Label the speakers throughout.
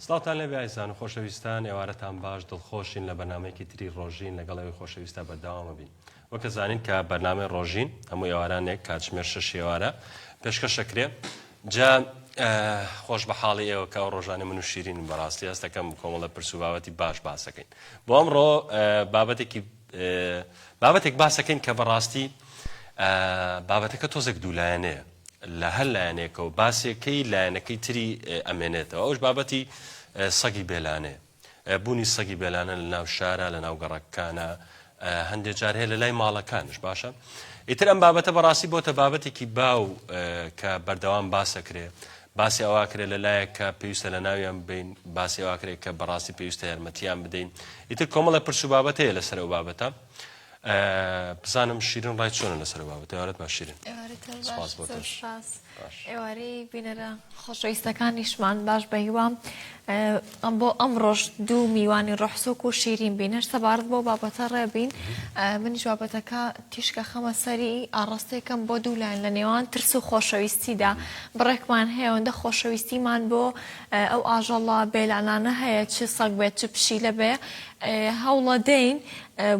Speaker 1: سڵاوتان لێبێ ئایزان و خۆشەویستان ئێوارەتان باش دڵخۆشین لە بەرنامەیەکی تری ڕۆژین لەگەڵ ئەوی خۆشەویستە بەردەوامە بین وەکە زانین کە بەرنامەی ڕۆژین هەموو ئێوارانێک کاتژمێر شەش ئێوارە پێشکەشەکرێ جا خۆش بە حاڵی ئێوە کە ئەو ڕۆژانە من و شیرین بەڕاستی هەستەکەم کۆمەڵە پرس و بابەتی باش باسەکەین بۆ ئەمڕۆ بابەتێکی بابەتێک باسەکەین کە بەڕاستی بابەتەکە تۆزێک دوولایەنەیە لە هەر لایەنێکەوە باسێکەی لایەنەکەی تری ئەمێنێتەوە ئەوش بابەتی سەگی بێلانەیە بوونی سەگی بێلانە لە ناو شارە لە ناو گەڕەکانە هەندێک جار هەیە لە لای ماڵەکانش باشە ئیتر ئەم بابەتە بەڕاستی بۆتە بابەتێکی باو کە بەردەوام باسەکرێ باسی ئەوە کرێ لە لایەک کە پێویستە لە ناویان بین باسی ئەوە کرێ کە بەڕاستی پێویستە یارمەتیان بدەین ئیتر کۆمەڵە پرس و بابەت هەیە لەسەر ئەو بابەتە بزانم شیرین ڕای چۆنە لەسەر بابەتە ئێوارەت باش شیرین سپاس بۆ تۆش.
Speaker 2: ئێوارەی بینەرە خۆشەویستەکانیشمان باش بەهیوام بۆ ئەمڕۆش دوو میوانی ڕۆحسۆک و شیرین بین هەر سەبارەت بۆ بابەتە ڕێبین منیش بابەتەکە تیشکە خەمە سەری ئاڕاستەیەکەم بۆ دوو لایەن لە نێوان ترس و خۆشەویستیدا بڕێکمان هەیە ئەوەندە خۆشەویستیمان بۆ ئەو ئاژەڵە بێلانانە هەیە چ سەگ بێت چ پشیلە بێ هەوڵەدەین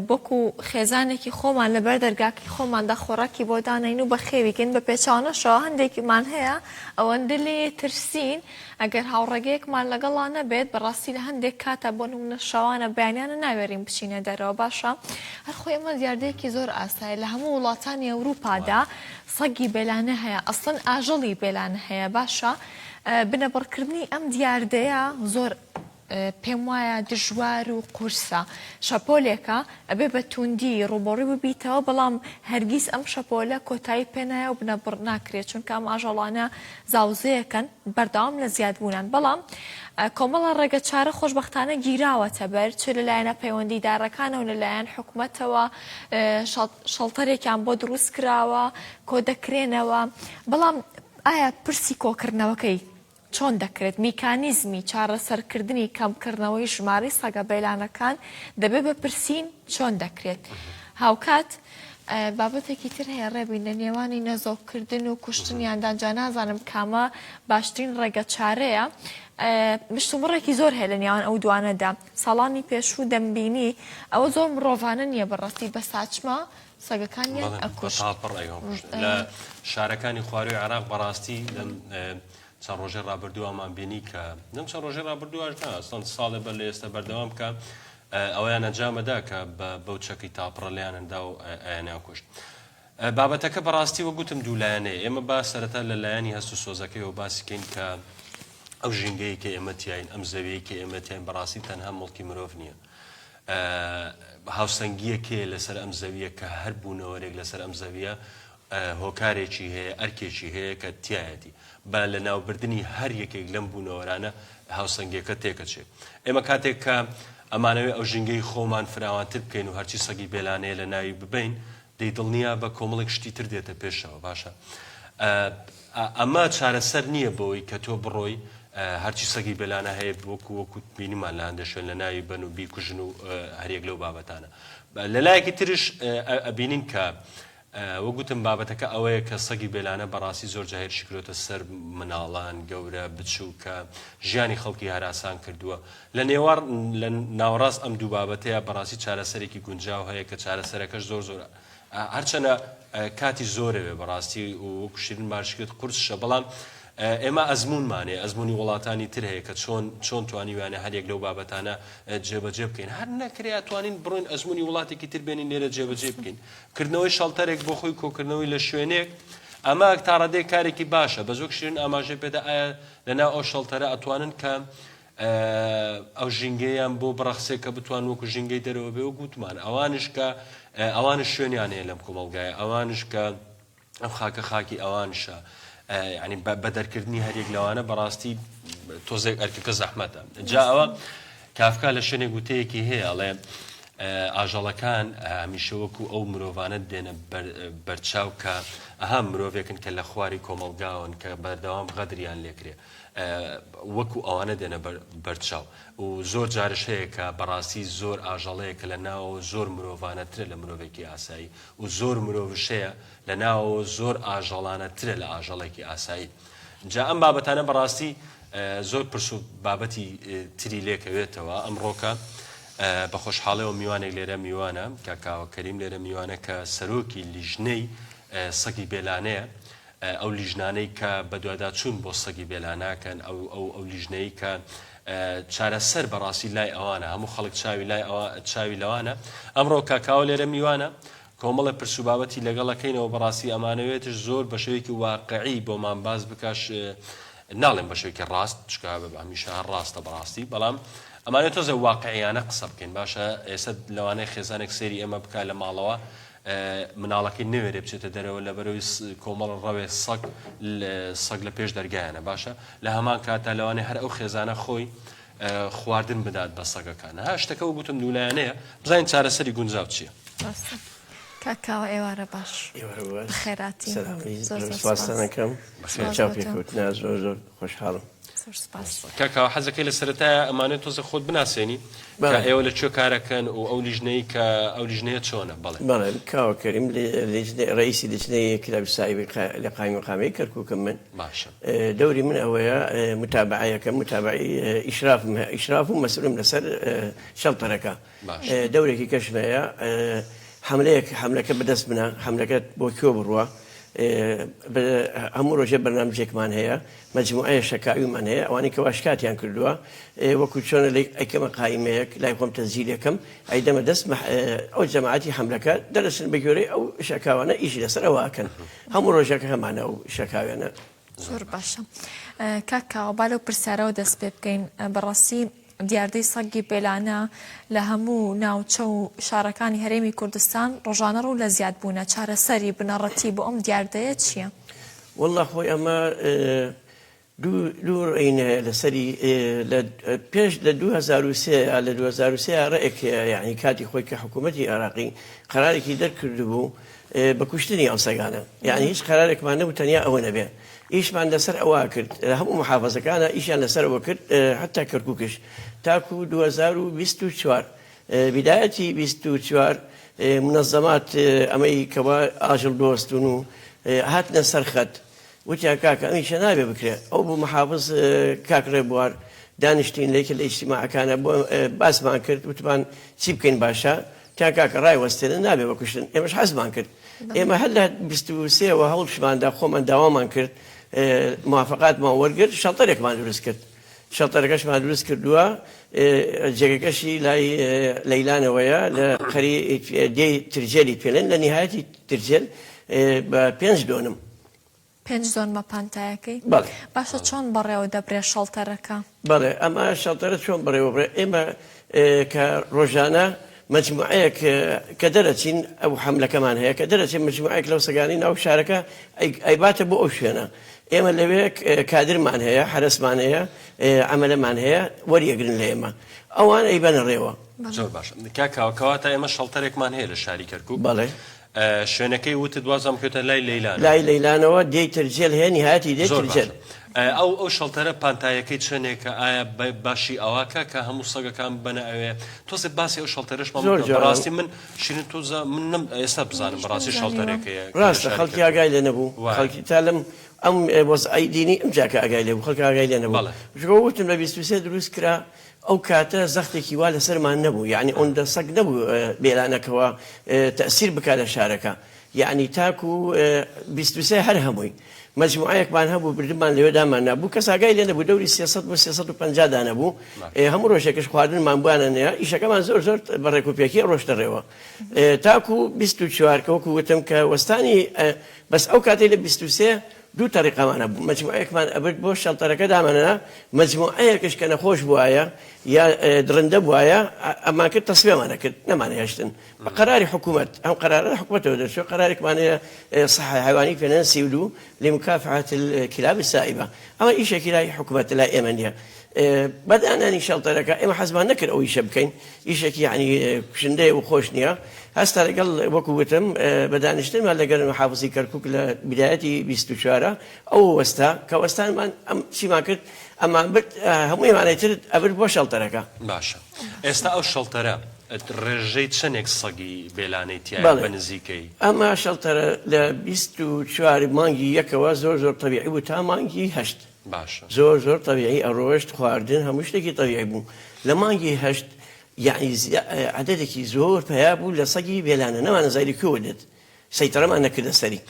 Speaker 2: وەکو خێزانێکی خۆمان لەبەر دەرگاکەی خۆماندا خۆراکی بۆ دانێین و بەخێوی کەین، بە پێچەوانەشەوە هەندێکمان هەیە ئەوەندە لێی ترسین ئەگەر هاوڕێگەیەکمان لەگەڵا نەبێت بەڕاستی لە هەندێک کاتا بۆ نمونە شەوانە بەیانیانە ناوێرین بچینە دەرەوە باشە هەر خۆی ئەمە دیاردەیەکی زۆر ئاسایە لە هەموو وڵاتانی ئەوروپادا سەگی بێلانە هەیە ئەسڵەن ئاژەڵی بێلانە هەیە باشە بنەبڕکردنی ئەم دیاردەیە زۆر پێم وایە دژوار و قورسە. شەپۆلێکە ئەبێ بە تووندی ڕووبەڕووی ببیتەوە، بەڵام هەرگیز ئەم شەپۆلە کۆتایی پێ نایە و بنەبڕ ناکرێت، چونکە ئەم ئاژەڵانە زاوزێیەکەن بەردەوام لە زیادبوونان. بەڵام کۆمەڵە ڕێگەچارە خۆشبەختانە گیراوەتە بەر، چ لە لایەنە پەیوەندیدارەکانەوە لە لایەن حکومەتەوە شەڵتەرێکیان بۆ دروست کراوە، کۆدەکرێنەوە، بەڵام ئایا پرسی کۆکردنەوەکەی چۆن دەکرێت میکانیزمی چارەسەرکردنی کەمکردنەوەی ژمارەی سەگە بێلانەکان دەبێت بپرسین چۆن دەکرێت؟ هاوکات بابەتێکی تر هەیە ڕێبین لە نێوانی نەزۆککردن و کوشتنیاندا جا نازانم کامە باشترین ڕێگە چارەیە مشتومڕێکی زۆر هەیە لە نێوان ئەو دوانەدا ساڵانی پێشوو دەمبینی ئەوە زۆر مرۆڤانە نییە بەڕاستی بە ساچمە سەگەکانیان ئەکوشت.
Speaker 1: لە شارەکانی خواروی عێراق بەڕاستی لەم چەند ڕۆژەی ڕابردووەمان بینی کە لەم چەند ڕۆژەی ڕابردووەش نا چەند ساڵێ بەر لە ئێستا بەردەوام کە ئەوەیان ئەنجامەدا کە بەو چەکی تاپڕە لێیاندا و ئەیانیان کوشت. بابەتەکە بەڕاستی وەک گوتم دوولایەنەیە ئێمە با سەرەتا لە لایەنی هەست و سۆزەکەیەوە باسی کەین کە ئەو ژینگەیە کە ئێمە تیاین ئەم زەویەی کە ئێمە تیاین بەڕاستی تەنها موڵکی مرۆڤ نییە هاوسەنگییەک هەیە لەسەر ئەم زەوییە کە هەر بوونەوەرێک لەسەر ئەم زەوییە هۆکارێکی هەیە، ئەرکێکی هەیە کە تیایەتی. بە لەناوبردنی هەر یەکێک لەم بوونەوەرانە هاوسەنگییەکە تێکەچێ. ئێمە کاتێک کە ئەمانەوێ ئەو ژینگەی خۆمان فراوانتر بکەین و هەرچی سەگی بێلانەیە لەناوی ببەین، دەی دڵنیا بە کۆمەڵێک شتی تر دێتە پێشەوە باشە ئەمە چارەسەر نییە بەوەی کە تۆ بڕۆی هەرچی سەگی بێلانە هەیە وەکو وەکو بینیمان لە هەندێک شوێن لە ناوی بەن و بیکوژن و هەریەک لەو بابەتانە لە لایەکی ترش ئەبینین کە وەک گوتم بابەتەکە ئەوەیە کە سەگی بێلانە بەڕاستی زۆر جا هێرشی کرۆتە سەر مناڵان گەورە بچووکە ژیانی خەڵکی هەراسان کردووە لە نێوار لە ناوەڕاست ئەم دوو بابەتەیە بەڕاستی چارەسەرێکی گونجاو هەیە کە چارەسەرەکەش زۆر زۆر هەرچەنە کاتی زۆرەوێ بەڕاستی وەکو شیرین باشی کرد قورسشە بەڵام ئێمە ئەزمونمان هەیە ئەزمونی وڵاتانی تر هەیە کە چۆن چۆن توانیویانە هەریەک لەو بابەتانە جێبەجێ بکەین هەر نەکرێ توانین بڕۆین ئەزمونی وڵاتێکی تر بێنین لێرە جێبەجێ بکەین کردنەوەی شەڵتەرێک بۆ خۆی کۆکردنەوەی لە شوێنێک ئەمە تاڕادەیەک کارێکی باشە بەس وەک شیرین ئاماژەی پێدا ئایا لەناو ئەو شەڵتەرە ئەتوانن کە ئەو ژینگەیان بۆ بڕەخسێ کە بتوان وەکو ژینگەی دەرەوە بێ و گوتمان ئەوانش کە ئەوانش شوێنیان هەیە لەم کۆمەڵگایە ئەوانش کە ئەم خاکە خاکی ئەوانشە ینی بە دەرکردنی هەریەک لەوانە بەڕاستی تۆزێک ئەرکەکە زەحمەتە جا ئەوە کافکا لە شوێنێک وتەیەکی هەیە ئەڵێ ئاژەڵەکان هەمیشە وەکو ئەو مرۆڤانە دێنە بەرچاو کە ئەها مرۆڤێکن کە لە خواری کۆمەڵگاون کە بەردەوام غەدریان لێکرێ وەکو ئەوانە دێنە بەرچاو و زۆر جارش هەیە کە بەڕاستی زۆر ئاژەڵەیە کە لە ناوەوە زۆر مرۆڤانەترە لە مرۆڤێکی ئاسایی و زۆر مرۆڤش هەیە لە ناوەوە زۆر ئاژەڵانەترە لە ئاژەڵێکی ئاسایی جا ئەم بابەتانە بەڕاستی. زۆر پرس و بابەتی تری لێکەوێتەوە. ئەمڕۆکە بە خۆشحاڵیەوە میوانێک لێرە میوانە، کاک کاوە کەریم لێرە میوانە کە سەرۆکی لیژنەی سەگی بێلانەیە. ئەو لیژنانەی کە بەدواداچوون بۆ سەگی بێلاناکەن، ئەو ئەو ئەو لیژنەی کە چارەسەر بەڕاستی لای ئەوانە، هەموو خەڵک چاوی لای ئەوە چاوی لەوانە. ئەمڕۆ کاک کاوە لێرە میوانە، کۆمەڵێ پرس و بابەتی لەگەڵ ئەکەینەوە بەڕاستی ئەمانەوێتش زۆر بە شێوەیەکی واقعی بۆمان باس بکا ناڵێم بە شێوەیەکی ڕاست چونکە هەمیشە هەر ڕاستە بەڕاستی بەڵام ئەمانەوێت تۆزێ واقعیانە قسە بکەین باشە ئێستا لەوانەیە خێزانێک سەیری ئێمە بکا لە ماڵەوە مناڵەکەی نەوێرێ بچێتە دەرەوە لەبەرەوەی کۆمەڵ ڕەوێ سەگ سەگ لە پێش دەرگایانە باشە لە هەمان کاتا لەوانەیە هەر ئەو خێزانە خۆی خواردن بدات بە سەگەکان ها شتەکە وەک وتم دوولایەنەیە بزانین چارەسەری گونجاو چییە.
Speaker 2: ڕاستە کاک کاوە ئێوارە باش
Speaker 3: ئێوارە باش
Speaker 2: بەخێرهاتی
Speaker 3: سەلامی
Speaker 2: زۆر زۆر
Speaker 3: سپاستان
Speaker 2: سپاس
Speaker 3: ئەکەم
Speaker 1: بەخێر
Speaker 2: سپاس
Speaker 3: چاو
Speaker 2: بۆ تۆ
Speaker 3: پێکەوتنا زۆر زۆر خۆشحاڵم.
Speaker 2: زۆر سپاس.
Speaker 1: کاک کاوە حەزەکەی لە سەرەتایا ئەمانەوێت تۆزێک خۆت بناسێنی کە
Speaker 3: بەڵێ
Speaker 1: ئێوە لە کوێ کارەکەن و ئەو لیژنەی کە ئەو لیژنەیە چۆنە بەڵێ.
Speaker 3: بەڵێ کاوە کەریم لیژنەی ڕەئیسی لیژنەی کلاب سائیبی لە قایمقامیەی کەرکوکم من.
Speaker 1: باشە.
Speaker 3: دەوری من ئەوەیە متابەعەیەکەم متابەعەی ئیشرافم هەیە ئیشراف و مەسئولم لەسەر شەڵتەرەکە
Speaker 1: باشە.
Speaker 3: دەورێکی کەشم هەیە حەملەیەک حەملەکە بەدەست منە حەملەکە بۆ کوێ بڕوا هەموو ڕۆژێ بەرنامجێکمان هەیە مەجموعەیە شەکاویمان هەیە ئەوانەی کەوا شکاتیان کردووە وەکو چۆنە لێک ئەیکەمە قایمەیەک لای خۆم تەسجیلەکەم ئەیدەمە دەست ئەو جەماعەتی حەملەکە دەرەچن بە گوێرەی ئەو شەکاوانە ئیشی لەسەر ئەوە ئەکەن هەموو ڕۆژێک هەمانە ئەو شەکاوێنە.
Speaker 2: زۆر باشە کاک کاوە با لەو پرسیارەوە دەست پێ بکەین بەڕاستی دیاردەی سەگی بێلانە لە هەموو ناوچە و شارەکانی هەرێمی کوردستان ڕۆژانە ڕوو لە زیادبوونە چارەسەری بنەڕەتی بۆ ئەم دیاردەیە چییە؟
Speaker 3: وەڵا خۆی ئەمە دوو ڕەین هەیە لەسەری لە پێش لە 2023 لە 2023 ڕێک هەیە یعنی کاتی خۆی کە حکوومەتی عێراقی قەرارێکی دەرکردبوو بە کوشتنی ئەو سەگانە یعنی هیچ قەرارێکمان نەبوو تەنیا ئەوە نەبێ ئیشمان لەسەر ئەوە کرد لە هەموو محافظەکانە ئیشیان لەسەر ئەوە کرد حتا کەرکووکش تاکو 2024 بدایەتی 24 منەزەمات ئەمەی کەوا ئاژەڵ دۆستون و هاتنە سەر خەت وتیان کاکە ئەم ئیشە نابێ بکرێ ئەو بوو محافز کاک ڕێبوار دانیشتین لە یەکێ لە ئیجتیماعەکانە بۆ باسمان کرد وتمان چی بکەین باشە وتیان کاکە ڕایوەستێنن نابێ بە کوشتن ئێمەش حەزمان کرد ئێمە هەر لە 23 وە هەوڵشماندا خۆمان داوامان کرد موافقاتمان وەرگرت شەڵتەرێکمان دروست کرد شەڵتەرەکەشمان دروست کردووە جێگەکەشی لای لەیلانەوەیە لە قەری دێی ترجێلی پێلێن لە نیهایەتی ترجێل بە پێنج دۆنم
Speaker 2: پێنج دۆنمە پانتایەکەی؟
Speaker 3: بەڵێ.
Speaker 2: باشە چۆن بەڕێوە دەبرێ شەڵتەرەکە؟
Speaker 3: بەڵێ ئەمە شەڵتەرە چۆن بەڕێوە بڕێ ئێمە کە ڕۆژانە مەجموعەیەک کە دەرەچین ئەو حەملەکەمان هەیە کە دەرەچین مەجموعەیەک لەو سەگانی ناو شارەکە ئەیباتە بۆ ئەو شوێنە ئێمە لەوێ کادرمان هەیە حەرەسمان هەیە عەمەلەمان هەیە وەریەگرن لە ئێمە ئەوان ئەیبەنە ڕێوە.
Speaker 1: زۆر باشە کاک کاوە کەواتە ئێمە شەڵتەرێکمان هەیە لە شاری کەرکوک.
Speaker 3: بەڵێ.
Speaker 1: شوێنەکەی وتت وازم بکەوێتە لای لەیلانەوە.
Speaker 3: لای لەیلانەوە دێی ترجێل هەیە نیهایەتی دێی
Speaker 1: زۆر
Speaker 3: ترجێل.
Speaker 1: باشە ئەو ئەو شەڵتەرە پانتایەکەی چەنێکە ئایا بە باشی ئەواکە کە هەموو سەگەکان ببەنە ئەوێ تۆزێ باسی ئەو شەڵتەرەشمان
Speaker 3: زۆر
Speaker 1: بکە
Speaker 3: جوانە.
Speaker 1: بەڕاستی من شیرین تۆزە من نەم ئێستا بزانم
Speaker 2: منیش
Speaker 1: بەڕاستی
Speaker 2: نەمزانیوە.
Speaker 1: شەڵتەرێک هەیە کە لە
Speaker 3: ڕاستە
Speaker 1: شاری
Speaker 3: خەڵکی
Speaker 1: کەرکوک
Speaker 3: ئاگای لێ نەبوو
Speaker 1: وایە.
Speaker 3: خەڵکی تا لەم ئەم وەزعەی دینی ئمجا کە ئاگای لێ بوو خەڵک ئاگای لێ نەبوو
Speaker 1: بەڵێ.
Speaker 3: چونکە وتم لە 23 دروست کرا ئەو کاتە زەختێکی وا لەسەرمان نەبوو یەعنی ئەوندە سەگ نەبوو بێلانەکەوە تەئسیر بکا لە شارەکە یەعنی تاکو 23 هەر هەمووی مەجموعەیەکمان هەبوو بردمان لەوێ دامان نابوو کەس ئاگای لێ نەبوو دەوری 300 بۆ 350 دانە بوو هەموو ڕۆژێکش خواردنمان بۆیانە نەیە ئیشەکەمان زۆر زۆر بە ڕێک و پێکی ڕۆشتە ڕێوە تاکو 24 کە وەکو وتم کە وەستانی بەس ئەو کاتەی لە 23 دوو تەریقەمان هەبوو، مەجموعەیەکمان ئەبرد بۆ شەڵتەرەکە دامانەنا، مەجموعەیەکش کە نەخۆش بوایە یا دڕندە بوایە ئەمانکرد تەسفیەمان ئەکرد نەمانەهێشتن بە قەراری حکوومەت، ئەم قەرارە لە حکوومەتەوە دەرچووە، قەرارێکمان هەیە صحە حیوانی پێنەن 32 لمکافحة الكلاب السائبە، ئەمە ئیشێکی لای حکوومەتە لای ئێمە نییە. بە دانانی شەڵتەرەکە ئێمە حەزمان نەکرد ئەو ئیشە بکەین، ئیشێکی یەعنی کوشندەیە و خۆش نییە. هەستا لەگەڵ وەکو وتم بە دانیشتنمان لەگەل محافزی کەرکوک لە بیدایەتی 24 ئەو وەستا کە وەستانمان ئەم چیمان کرد ئەمان برد هەموویمانەی تر ئەبرد بۆ شەڵتەرەکە.
Speaker 1: باشە ئێستا ئەو شەڵتەرە. ڕێژەی چەنێک سەگی بێلانەی تیایە
Speaker 3: بەڵێ
Speaker 1: بە نزیکەی؟
Speaker 3: ئەمە shelter ە لە 24 مانگی یەکەوە زۆر زۆر تەبیعی بوو تا مانگی هەشت.
Speaker 1: باشە.
Speaker 3: زۆر زۆر تەبیعی ئەڕۆشت خواردن هەموو شتێکی تەبیعی بوو لە مانگی هەشت یەعنی عەدەدێکی زۆر پەیا بوو لە سەگی بێلانە نەمانەزانی لە کوێوە دێت سەیتەرەمان نەکردە سەری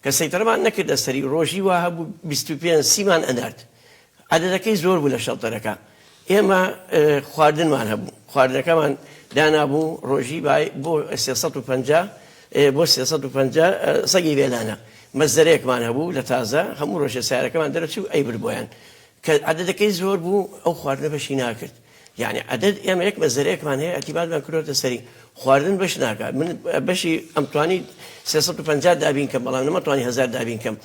Speaker 3: کە سەیتەرەمان نەکردە سەری ڕۆژی وا هەبوو 25 سیمان ئەنارد عەدەدەکەی زۆر بوو لە shelter ەکە ئێمە خواردنمان هەبوو خواردنەکەمان دانابوو ڕۆژی بای بۆ 350 بۆ 350 سەگی بێلانە مەزەرەیەکمان هەبوو لە تازە هەموو ڕۆژێ سیارەکەمان دەرەچوو ئەیبرد بۆیان کە عەدەدەکەی زۆر بوو ئەو خواردنە بەشی ناکرد یعنی عەدەد ئێمە یەک مەزەرەیەکمان هەیە ئەتیباتمان کردۆتە سەری خواردن بەش ناکات من بەشی ئەمتوانی 350 دابین کەم بەڵام نەمەتوانی هەزار دابین کەم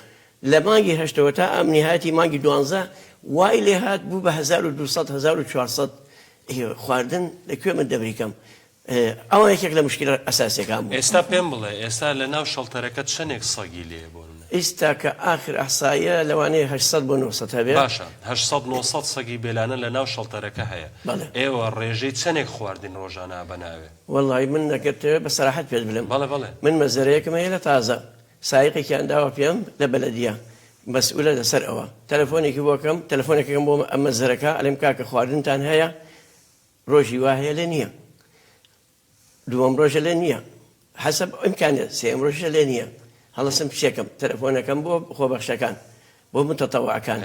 Speaker 3: لە مانگی هەشتەوە تا ئەم نیهایەتی مانگی دوانزە وای لێهات بوو بە 1200 1400 خواردن لە کوێ من دەبری کەم ئەوە یەکێک لە مشکلە ئەساسیەکان بوو.
Speaker 1: ئێستا پێم بڵێ ئێستا لە ناو shelter ەکە چەنێک سەگی لێیە بۆ نمونە؟
Speaker 3: ئیستا کە ئاخر ئەحساییە لەوانەیە 800 بۆ 900 هەبێ.
Speaker 1: باشە 800 900 سەگی بێلانە لە ناو shelter ەکە هەیە.
Speaker 3: بەڵێ.
Speaker 1: ئێوە ڕێژەی چەنێک خواردن ڕۆژانە ئەبەنە ئەوێ؟
Speaker 3: وەڵای من ئەگەر تەوێ بە سەراحەت پێت بلێم.
Speaker 1: بەڵێ بەڵێ.
Speaker 3: من مەزرەیەکم هەیە لە تازە سایقێکیان داوە پێم لە بەلەدیە مەسئولە لەسەر ئەوە تەلەفۆنێکی بۆ کەم تەلەفۆنێکەکەم بۆ ئەم مەزرەکە ئەلێم کاکە خواردنتان هەیە ڕۆژی وا هەیە لێ نییە دووەم ڕۆژە لێ نییە حەسەب ئیمکانیەت سێیەم ڕۆژە لێ نییە هەڵەسم پچێکم تەلەفۆنەکەم بۆ خۆبەخشەکان بۆ متەتەوعەکان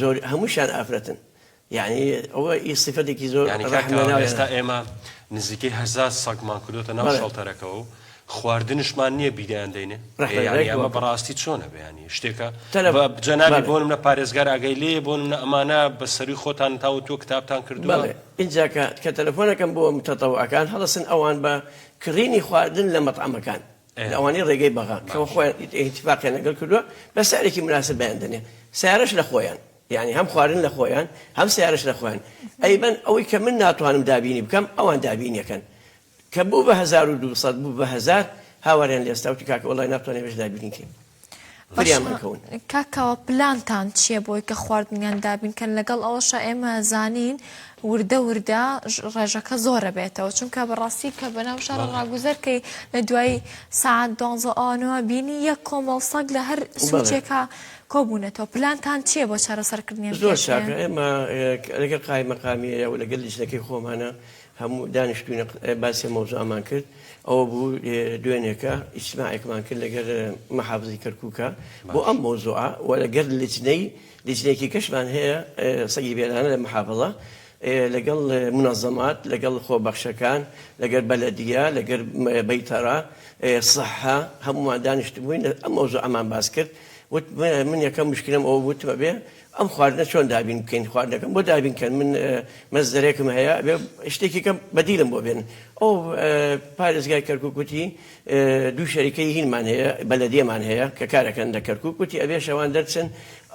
Speaker 3: زۆر هەمووشیان ئافرەتن یعنی ئەوە ئی سیفەتێکی زۆر
Speaker 1: یعنی کاک کاوە ئێستا ئێمە نزیکەی هەزار سەگمان کردۆتە ناو shelter ەکەوە و خواردنشمان نییە بیدایان دەینێ یعنی ئەمە بەڕاستی چۆنە بەیانی شتێکە جەنابی بۆ منە پارێزگار ئاگای لێ بۆ منە ئەمانە بە سەروی خۆتان تاوە تۆ کتابتان کردووە
Speaker 3: ئینجا کە کە تەلەفۆنەکەم بۆ متەتەوعەکان هەڵەسن ئەوان بە کڕینی خواردن لە مەتعەمەکان لە ئەوانەی ڕێگەی بەغا کە خۆیان ئیتفاقیان لەگەڵ کردووە بە سعرێکی مناسب بەیان دەنێ سیارەش لە خۆیان یعنی هەم خواردن لە خۆیان هەم سیارەش لە خۆیان ئەیبەن ئەوەی کە من ناتوانم دابینی بکەم ئەوان دابینیەکەن کە بوو بە 1200 بوو بە هەزار هاواریان لێستا وتی کاکە وەڵای ناتوانین بەش دابینی کەین فریامان کەون.
Speaker 2: کاک کاوە پلانتان چیە بۆی کە خواردنیان دابین کەن لەگەڵ ئەوەشا ئێمە زانین وردە وردە ڕێژەکە زۆرە بێتەوە چونکە بەڕاستی کە بەناو شارە ڕاگوزەر کەی لە دوای سەعات دوانزە ئەوانەوە بینی یەک کۆمەڵ سەگ لە هەر سوچێکا کۆبوونەتەوە پلانتان چییە بۆ چارەسەرکردنی ئەم
Speaker 3: زۆر چاکە ئێمە لەگەڵ قایمەقامیەیە و لەگەل لیژنەکەی خۆمانە هەموو دانیشتوینە باسی مەوزوعمان کرد ئەوە بوو دوێنێکە ئیجتماعێکمان کرد لەگەر محافزی کەرکووکە بۆ ئەم مەوزوعە و لەگەر لجنەی لیجنەیەکی کەشمان هەیە سەگی بێلانە لە محافزە لەگەڵ منەزەمات لەگەڵ خۆبەخشەکان لەگەر بەلەدیە لەگەر بەیتەرا سەحە هەمومان دانیشتبووین ئەم مەوزوعەمان باس کرد وت من یەکەم مشکلم ئەوە بوو بێ ئەم خواردنە چۆن دابین بکەین خواردنەکەم بۆ دابین کەن من مەزدەرێکم هەیە ئەبێ شتێکی کەم بەدیلم بۆ بێنن ئەو پارێزگای کەرکوک وتی دوو شەریکەی هینمان هەیە بەلەدیەمان هەیە کە کارەکەن لە کەرکوک وتی ئەبێ شەوان دەرچن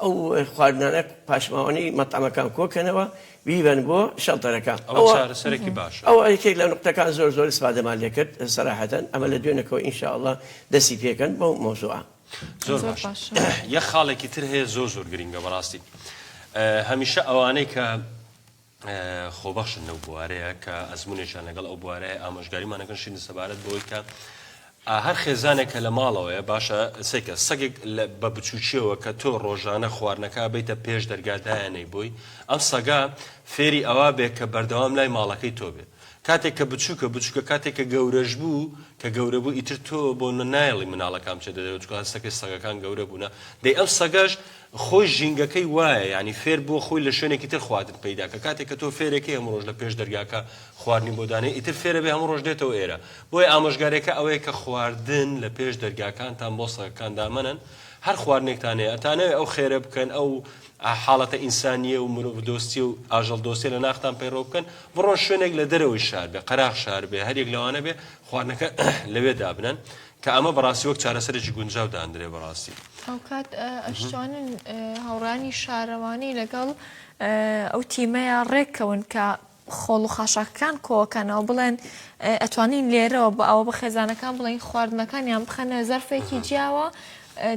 Speaker 3: ئەو خواردنانە پاشماوەنەی مەتعەمەکان کۆکەنەوە بیبەن بۆ shelter ەکە
Speaker 1: ئەوە چارەسەرێکی باشە
Speaker 3: ئەوە یەکێک لە نوقتەکان زۆر زۆر ئیسفادەمان لێکرد سەراحەتەن ئەمە لە دوێنێکەوە ئینشاءاللە دەستی پێکەن بەو مەوزوعە.
Speaker 1: زۆر باشە یەک خاڵێکی تر هەیە زۆر زۆر گرنگە بەڕاستی هەمیشە ئەوانەی کە خۆبەخشن لەو بوارەیە کە ئەزمونێکیان لەگەڵ ئەو بوارەیە ئامۆژگاریمانەکەن شیرین سەبارەت بەوەی کە هەر خێزانێک کە لە ماڵەوەیە باشە سێکە سەگێک بە بچووکیەوە کە تۆ ڕۆژانە خواردنەکە بیتە پێش دەرگا دایانەی بۆی ئەم سەگە فێری ئەوە بێ کە بەردەوام لای ماڵەکەی تۆ بێ کاتێک کە بچوکە بچوکە کاتێک کە گەورەش بوو کە گەورە بوو ئیتر تۆ بۆ نە نایەڵی مناڵەکان بچێتە دەرەوە چونکە هەستەکەی سەگەکان گەورە بوونە دەی ئەم سەگەش خۆی ژینگەکەی وایە یانی فێر بووە خۆی لە شوێنێکی تر خواردن پەیدا کە کاتێک کە تۆ فێرێکی هەموو ڕۆژ لە پێش دەرگاکە خواردنی بۆ دانێ ئیتر فێرە بێ هەموو ڕۆژ دێتەوە ئێرە بۆیە ئامۆژگاریەکە ئەوەیە کە خواردن لە پێش دەرگاکانتان بۆ سەگەکان دامەنەن هەر خواردنێکتان هەیە ئەتانەوێ ئەو خێرە بکەن ئەو حاڵەتە ئینسانییە و مرۆڤدۆستییە و ئاژەڵدۆستیە لە ناختان پەیڕەو بکەن، بڕۆن شوێنێک لە دەرەوەی شار بێ، قەراغ شار بێ، هەریەک لەوانە بێ، خواردنەکە لەوێ دابنەن، کە ئەمە بەڕاستی وەک چارەسەرێکی گونجاو داندرێ بەڕاستی.
Speaker 2: هاوکات ئەشتوانن هاوڕێیانی شارەوانی لەگەڵ ئەو تیمەیا ڕێککەون کە خۆڵ و خاشاکەکان کۆکەنەوە بڵێن ئەتوانین لێرەوە بە ئەوە بە خێزانەکان بڵێن خواردنەکانیان بخەنە زەرفێکی جیاوە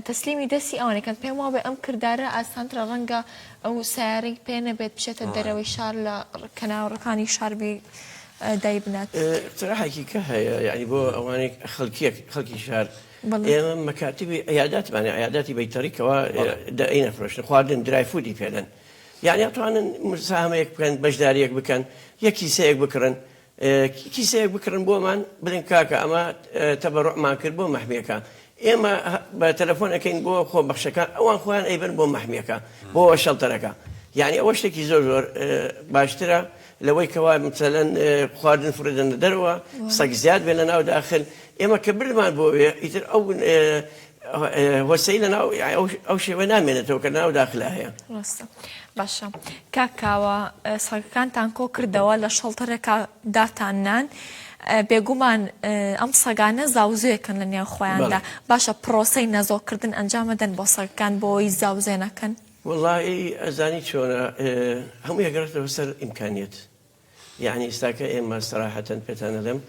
Speaker 2: تەسلیمی دەستی ئەوانەکەن پێم وابێ ئەم کردارە ئاسانترە ڕەنگە ئەو سیارەی پێ نەبێت بچێتە دەرەوەی شار لە کەناڕەکانی شاربی. دایبنات.
Speaker 3: ئیقتراحێکی کە هەیە یانی بۆ ئەوانەی خەڵکیەک خەڵکی شار ئێمە مەکاتبی عیاداتمان هەیە عیاداتی بەیتەڕی کەوا دەینە فرۆشتن خواردن dry food ی پێدەن یانی ئەتوانن مساهەمەیەک بکەن بەشداریەک بکەن یەک کیسەیەک بکڕن کیسەیەک بکڕن بۆمان بڵێن کاکە ئەمە تەبەڕوعمان کرد بۆ مەحمیەکە ئێمە بە تەلەفۆن ئەکەین بۆ خۆبەخشەکان ئەوان خۆیان ئەیبەن بۆ مەحمیەکە بۆ shelter ەکە یعنی ئەوە شتێکی زۆر زۆر باشترە لەوەی کەوا مثلەن خواردن فڕێدەنە دەرەوە سەگ زیاد بێ لە ناو داخل ئێمە کە بردمان بۆ وێ ئیتر ئەو هۆسەی لە ناو ئەو شێوە نامێنێتەوە کە ناو داخلا هەیە.
Speaker 2: ڕاستە باشە کاک کاوە سەگەکانتان کۆ کردەوە لە shelter ێکا داتان نان بێگومان ئەم سەگانە زاوزێکن لە نێو خۆیاندا باشە پرۆسەی نەزۆککردن ئەنجامەدەن بۆ سەگەکان بۆی زاوزێ نەکەن؟
Speaker 3: وەڵایی ئەزانی چۆنە هەمووی ئەگەڕێتەوە سەر ئیمکانیەت یەعنی ئیستاکە ئێمە سەراحەتەن پێتان ئەڵێم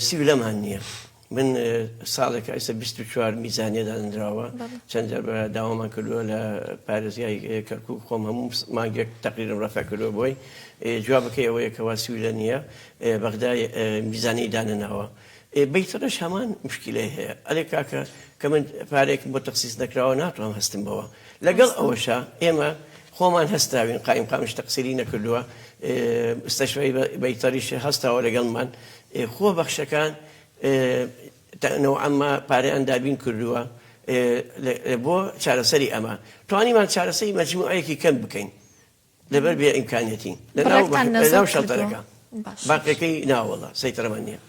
Speaker 3: سیولەمان نییە من ساڵێکە ئێستا 24 میزانیە دانراوە چەند جار بە داوامان کردووە لە پارێزگای کەرکک خۆم هەموو مانگێک تەقریرم ڕەفع کردووە بۆی جوابەکەی ئەوەیە کەوا سیولە نییە بەغدای میزانی دانەناوە بەیتەڕش هەمان مشکیلەی هەیە ئەلێ کاکە کە من پارێکم بۆ تەخسیس نەکراوە ناتوانم هەستم بەوە لەگەڵ ئەوەشا ئێمە خۆمان هەستاوین قائیمقامیش تەقسیری نەکردووە مستەشفای بەیتەڕیش هەستاوە لەگەڵمان خۆ بەخشەکان نەوعەما پارەیان دابین کردووە بۆ چارەسەری ئەمە توانیمان چارەسەری مەجموعەیەکی کەم بکەین لەبەر بێ ئیمکانیەتی لەناو
Speaker 2: بڕێکتان
Speaker 3: لەناو
Speaker 2: نەزۆک کردووە
Speaker 3: shelter ەکە
Speaker 2: باشە.
Speaker 3: باقیەکەی ناوەڵا سەیتەرەمان نیە.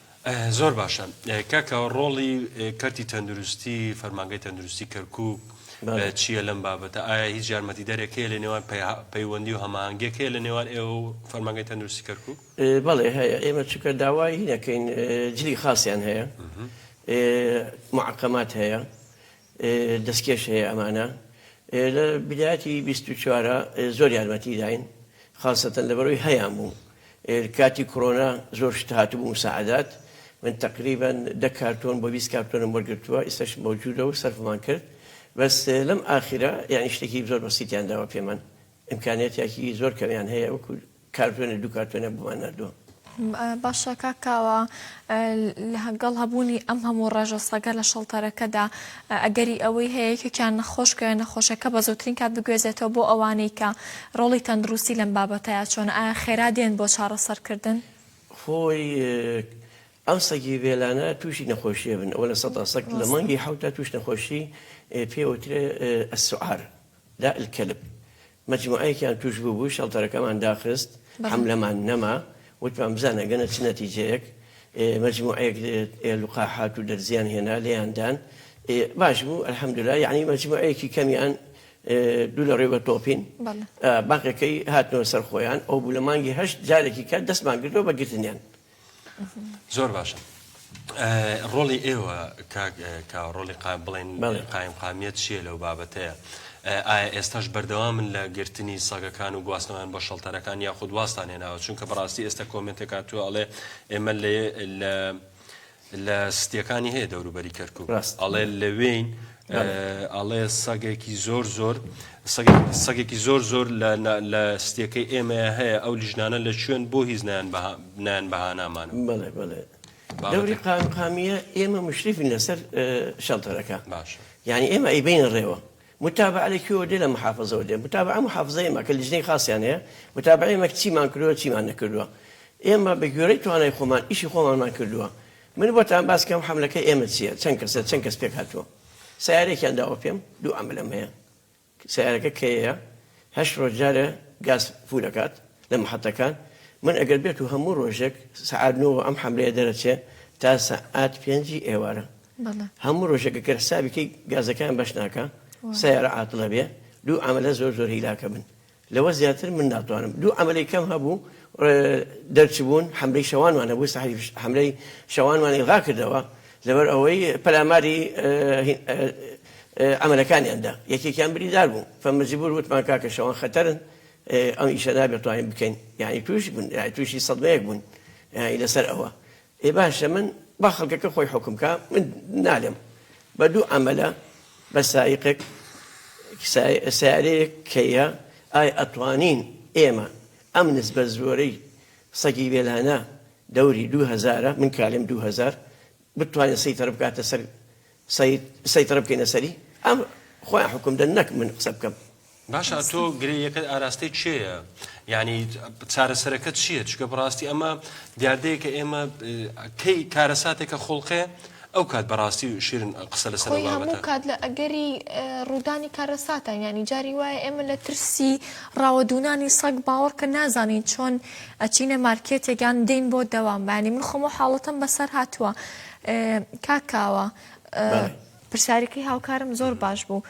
Speaker 1: زۆر باشە کاکە ڕۆڵی کەرتی تەندروستی فەرمانگەی تەندروستی کەرکوک
Speaker 3: بەڵێ.
Speaker 1: چییە لەم بابەتە ئایا هیچ یارمەتیدەرێک هەیە لە نێوان پەیوەندی و هەماهەنگیەک هەیە لە نێوان ئێوە و فەرمانگەی تەندروستی کەرکوک؟
Speaker 3: بەڵێ هەیە ئێمە چونکە داوای هی نەکەین جلی خاسیان هەیە معقمات هەیە دەستکێش هەیە ئەمانە لە بدایەتی 24 زۆر یارمەتی داین خاسەتەن لەبەرەوەی هەیان بوو کاتی کۆرۆنا زۆر شت هاتبوو مساعدات من تقریبا دە کارتۆن بۆ 20 کارتۆنم وەرگرتووە ئێستاش مەوجودە و سەرفمان کرد بەس لەم ئاخیرە یعنی شتێکی زۆر بەسیتیان داوە پێمان ئیمکانیاتیاکی زۆر کەمیان هەیە وەکو کارتۆنێ دوو کارتۆنیان بۆمان ناردووە.
Speaker 2: باشە کاک کاوە لەگەڵ هەبوونی ئەم هەموو ڕێژە سەگە لە shelter ەکەدا ئەگەری ئەوەی هەیە یەکێکیان نەخۆش کەوێ نەخۆشەکە بە زووترین کات بگوێزێتەوە بۆ ئەوانەی کە ڕۆڵی تەندروستی لەم بابەتەیا چۆنە ئایا خێرا دێن بۆ چارەسەرکردن؟
Speaker 3: خۆی ئەم سەگی ڤێلانە تووشی نەخۆشیە بن ئەوە 100% لە مانگی حەوتا تووش نەخۆشی پێوترێ السعار داء الكلب مەجموعەیەکیان توش بوبوو shelter ەکەمان داخست حەملەمان نەما وتمان بزانە ئەگەنە چ نەتیجەیەک مەجموعەیەک لقاحات و دەرزیان هێنا لێیان دان باش بوو الحمدلله یعنی مەجموعەیەکی کەمیان دوو لە ڕێوە تۆپین باقیەکەی هاتنەوە سەر خۆیان ئەو بوو لە مانگی هەشت جارێکی کە دەستمان گرتەوە بە گرتنیان.
Speaker 1: زۆر باشە ڕۆڵی ئێوە کاک کاوە ڕۆڵی قا بڵێن قایم قامیەت چییە لەو بابەتەیە ئایا ئێستاش بەردەوامن لە گرتنی سەگەکان و گواستنەوەیان بۆ shelter ەکان یاخود وازتان هێناوە چونکە بەڕاستی ئێستا comment ێک هاتووە ئەڵێ ئێمە لە لە لە ستیەکانی هەیە دەوروبەری کەرکوک ئەڵێ لەوێین ئەڵێ سەگێکی زۆر زۆر سەگێکی زۆر زۆر لە ستیەکەی ئێمەیە هەیە ئەو لیژنانە لە کوێن بۆ هیچ نایەن بەهانامانەوە.
Speaker 3: بەڵێ بەڵێ دەوری قائیمقامیە ئێمە مشرفین لەسەر shelter ەکە
Speaker 1: باشە
Speaker 3: یعنی ئێمە ئەیبەینە ڕێوە متابعە لە کوێوە دێ لە محافظەوە دێ متابعە محافظە ئێمە کە لیژنەی خاصیان هەیە متابعە ئێمە چیمان کردووە چیمان نەکردووە ئێمە بە گوێرەی توانای خۆمان ئیشی خۆمانمان کردووە من بۆتان باس کەم حەملەکەی ئێمە چییە چەند کەسە چەند کەس پێک هاتووە سیارێکیان داوە پێم دوو عەملەم هەیە سەیارەکە کەیە هەشت ڕۆژ جارێ گاز فول ئەکات لە محەتەکان من ئەگەر بێت و هەموو ڕۆژێک سەعات نۆ ئەم حەملەیە دەرەچێ تا سەعات پێنجی ئێوارە هەموو ڕۆژێک گەر حسابی کەی گازەکان بەش ناکا سەیارە عاتڵە بێ دوو عەمەلە زۆر زۆر هیلاکە بن لەوە زیاتر من ناتوانم دوو عەمەلەی کەم هەبوو دەرچبوون حەملەی شەوانمان هەبوو حەملەی شەوانمان ئیلغا کردەوە لەبەر ئەوەی پەلاماری عەمەلەکانیان دا یەکێکیان بریندار بوو فمەجبور وتمان کاکە شەوان خەتەرن ئەم ئیشە نابێت توانین بکەین یعنی تووش بوون یعنی تووشی سەدمەیەک بوون یعنی لەسەر ئەوە ئێ باشە من با خەڵکەکە خۆی حوکم کا من نالێم بە دوو عەمەلە بە سائیقێک سەیارەیەک کەیە ئای ئەتوانین ئێمە ئەم نسبە زۆرەی سەگی بێلانە. دەوری دوو هەزارە من کالێم 2000 بتوانێت سەیتەرە بکاتە سەر سەیتەرە بکەینە سەری ئەم خۆیان حوکم دەن نەک من قسە بکەم.
Speaker 1: باشە تۆ گرێیەکەت ئاراستەی کێیە؟ یانی چارەسەرەکە چییە؟ چونکە بەڕاستی ئەمە دیاردەیەکە ئێمە کەی کارەساتێکە خوڵقێ ئەو کات بەڕاستی شیرن قسە لەسەر ئەو
Speaker 2: خۆی هەموو
Speaker 1: بابەتە.
Speaker 2: کات لە ئەگەری ڕوودانی کارەساتان یانی جاری وایە ئێمە لە ترسی ڕاوەدوونانی سەگ باوەڕکە نازانین چۆن ئەچینە مارکێتێک یان دێین بۆ دەوام بەیانی من خۆم ئەو حاڵەتەم بەسەر هاتووە کاک کاوە پرسیارەکەی هاوکارم زۆر باش بوو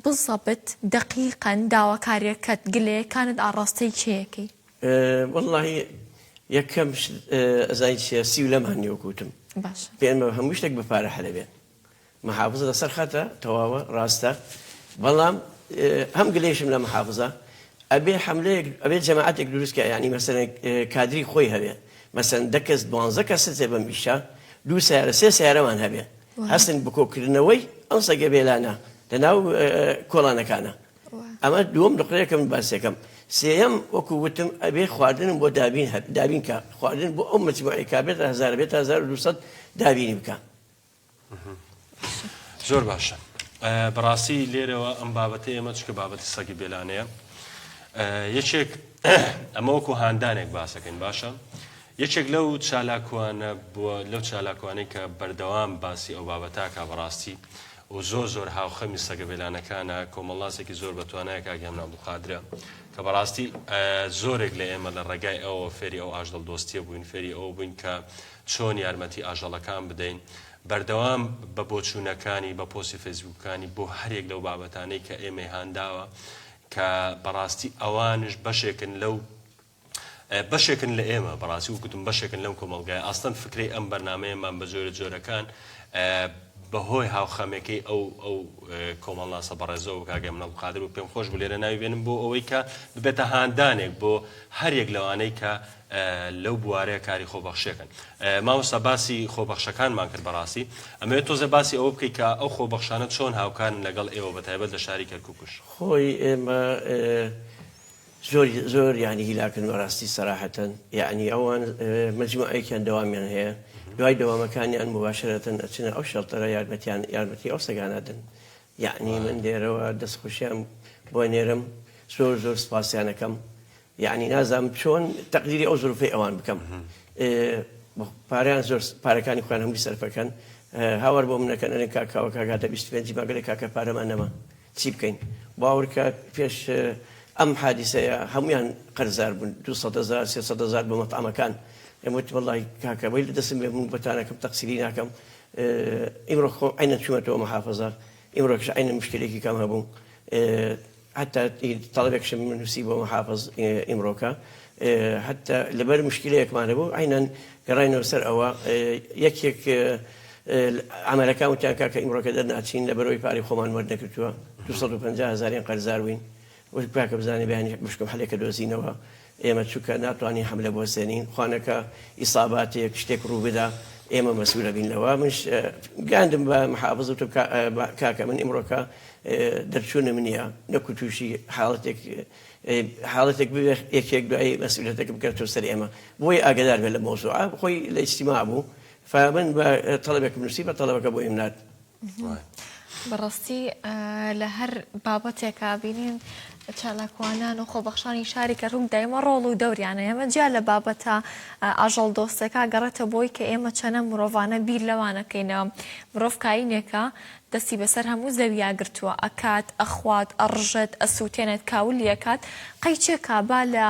Speaker 2: بزەبت دەقیقەن داواکاریەکەت گلەیەکانت ئاڕاستەی کێ ئەکەی؟
Speaker 3: وەڵاهی یەکەم شت ئەزانی چیە سیولەمان نیە وەکو وتم
Speaker 2: باشە
Speaker 3: پێمە هەموو شتێک بە پارە حەلە بێت محافزە لەسەر خەتە تەواوە ڕاستە بەڵام هەم گلەیشم لە محافزە ئەبێ حەملەیەک ئەبێ جەماعەتێک دروست کە یانی مەسەلەن کادری خۆی هەبێ مەسەلەن دە کەس دوانزە کەس هەبێ بەم ئیشە دوو سەیارە سێ سەیارەمان هەبێ هەستن بکۆکردنەوەی ئەم سەگە بێلانە لەناو کۆڵانەکانە ئەمە دووەم نقرەیە کە من باسیەکەم سێیەم وەکو وتم ئەبێ خواردنم بۆ دابین دابین کە خواردن بۆ ئەو مەجموعەی کا بێتە هەزار بێتە 1200 دابینی بکە
Speaker 1: زۆر باشە بەڕاستی لێرەوە ئەم بابەتە ئێمە چکە بابەتی سەگی بێلانەیە یەکێک ئەمە وەکو هاندانێک باسەکەین باشە یەکێک لەو چالاکوانە بووە لەو چالاکوانەی کە بەردەوام باسی ئەو بابەتاکە بەڕاستی و زۆر زۆر هاوخەمی سەگە بێلانەکانە کۆمەڵناسێکی زۆر بەتوانایە کاک هێمن عەبدولقادرە کە بەڕاستی زۆرێک لە ئێمە لە ڕێگای ئەوە فێری ئەو ئاژەڵ دۆستیە بووین فێری ئەوە بووین کە چۆن یارمەتی ئاژەڵەکان بدەین بەردەوام بە بۆچوونەکانی بە پۆستی فەیسبووکانی بۆ هەریەک لەو بابەتانەی کە ئێمەی هانداوە کە بەڕاستی ئەوانش بەشێکن لەو بەشێکن لە ئێمە بەڕاستی وەک گوتم بەشێکن لەم کۆمەڵگایە ئەسڵەن فکرەی ئەم بەرنامەیەمان بە جۆرە جۆرەکان بەهۆی هاوخەمەکەی ئەو ئەو کۆمەڵناسە بەڕێزەوە کاک هێمن عەبدولقادر و پێم خۆش بوو لێرە ناوی بێنم بۆ ئەوەی کە ببێتە هاندانێک بۆ هەریەک لەوانەی کە لەو بوارەیە کاری خۆبەخشیەکەن. مامۆستا باسی خۆبەخشەکانمان کرد بەڕاستی ئەمەوێت تۆزێ باسی ئەوە بکەی کە ئەو خۆبەخشانە چۆن هاوکارن لەگەڵ ئێوە بەتایبەت لە شاری کەرکوکش؟
Speaker 3: خۆی ئێمە زۆر زۆر یانی هیلاکن بەڕاستی سەراحەتەن یانی ئەوان مەجموعەیەکیان دەوامیان هەیە دوای دەوامەکانیان موباشەرەتەن ئەچنە ئەو شەڵتەرە یارمەتیان یارمەتی ئەو سەگانە دەن یانی من لێرەوە دەستخۆشیان بۆ نێرم زۆر زۆر سپاسیانەکەم یەعنی نازانم چۆن تەقدیری ئەو زروفەی ئەوان بکەم پارەیان زۆر پارەکانی خۆیان هەمووی سەرفەکەن هاوار بۆ منەکەن ئەرێن کاک کاوە کاک هاتە 25 ماگەلێ کاکە پارەمان نەما چی بکەین باوەڕکە پێش ئەم حادیسەیە هەمویان قەرزار بوون 200 هزار 300 هزار بۆ مەتعەمەکان ئێمە وتم وەڵڵاهی کاکە وەی لە دەستم بێ من بەتانەکەم تەقسیری ناکەم ئیمڕۆ خۆم عەینەن چوومەتەوە محافەزە ئیمڕۆکش عەینەن مشکلێکی کەم هەبوو حەتا تەڵەبێکشم نووسی بۆ محافظ ئیمڕۆکە حەتا لەبەر مشکلەیەکمان هەبوو عەینەن گەڕاینەوە سەر ئەوە یەکێک عەمەلەکان وتیان کاکە ئیمڕۆکە دەرناچین لەبەرەوەی پارەی خۆمان وەرنەگرتووە 250 هەزاریان قەرزار بووین وت کاکە بزانێ بەیانی بشکم حەلێکە دۆزینەوە ئێمە چونکە ناتوانین حەملە بوەستێنین خوانەکە ئیساباتێک شتێک ڕوو بدا ئێمە مەسئولە بین لەوە منش گەیاندم بە محافظ وتم کاکە من ئیمڕۆکە دەرچوونم نییە نەکو تووشی حاڵەتێک حاڵەتێک ببێ یەکێک دوای مەسئولەتەکە بکەوێتەوە سەر ئێمە بۆی ئاگدار بێت لە مەوزوعە خۆی لە ئیجتیماع بوو فمن بە تەڵەبێکم نووسی بە تەڵەبەکە بۆیم نارد
Speaker 2: بەڕاستی لە هەر بابەتێکا بینین چالاکوانان و خۆبەخشانی شاری کەرکوک دایمە ڕۆڵ و دەوریانە ئێمە جیا لە بابەتە ئاژەڵ دۆستەکە گەڕێتە بۆی کە ئێمە چەنە مرۆڤانە بیر لەوانەکەینەوە مرۆڤ کاینێکە دەستی بەسەر هەموو زەویا گرتووە ئەکات ئەخوات ئەڕژێت ئەسووتێنێت کاولی ئەکات قەیچێکا با لە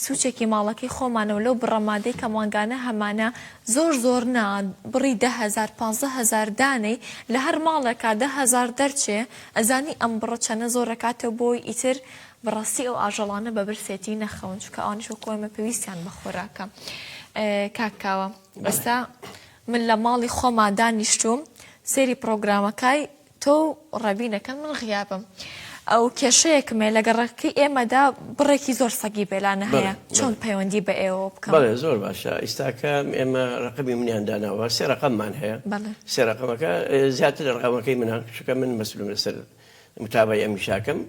Speaker 2: سوچێکی ماڵەکەی خۆمانەوە لەو بڕە مادەی کە مانگانە هەمانە زۆر زۆر نا بڕی 10,000 15,000 دانەی لە هەر ماڵێکا 10,000 دەرچێ ئەزانی ئەم بڕە چەنە زۆر ئەکاتەوە بۆی ئیتر بەڕاستی ئەو ئاژەڵانە بە برسێتی نەخەون چونکە ئەوانیش وەکو ئێمە پێویستیان بە خۆراکە کاک کاوە ئێستا من لە ماڵی خۆما دانیشتووم سەیری پڕۆگرامەکای تۆ و ڕەبین ئەکەن من غیابم ئەو کێشەیەکم هەیە لە گەڕەکەی ئێمەدا بڕێکی زۆر سەگی بێلانە هەیە چۆن پەیوەندی بە ئێوەوە بکەم؟
Speaker 3: بەڵێ زۆر باشە ئیستاکە ئێمە ڕەقەمی منیان داناوە سێ ڕەقەممان هەیە سێ ڕەقەمەکە زیاتر لە ڕەقەمەکەی منە چونکە من مەسئولم لەسەر. متابەعەی ئەم ئیشاکەم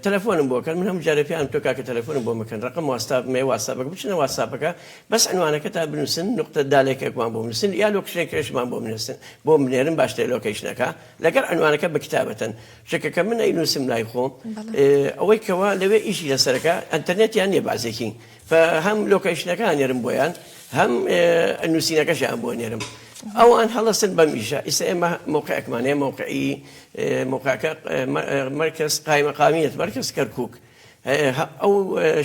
Speaker 3: تەلەفۆنم بۆ کەن من هەموو جارێ پێیان تۆ کاکە تەلەفۆنم بۆ مەکەن ڕقم واتساپم هەیە واتساپەکە بچنە واتساپەکە بەس عنوانەکەتا بنووسن نقطە دالێکێکمان بۆ بنووسن یا location ەکەشمان بۆ بنووسن بۆ بنێرن باشترە location ەکە لەگەڵ عنوانەکە بە کتابەتەن چونکە کە من ئەینووسم لای خۆم ئەوەی کەوا لەوێ ئیشی لەسەرەکە ئەنتەرنێتیان نییە بازێکی هەم location ەکە نێرم بۆیان هەم نووسینەکەشیان بۆ نێرم ئەوان هەڵەسن بەم ئیشە ئیستا ئێمە موقعێکمان هەیە موقعی موقعەکە مەرکەز قایمەقامیەت مەرکەز کەرکوک ئەو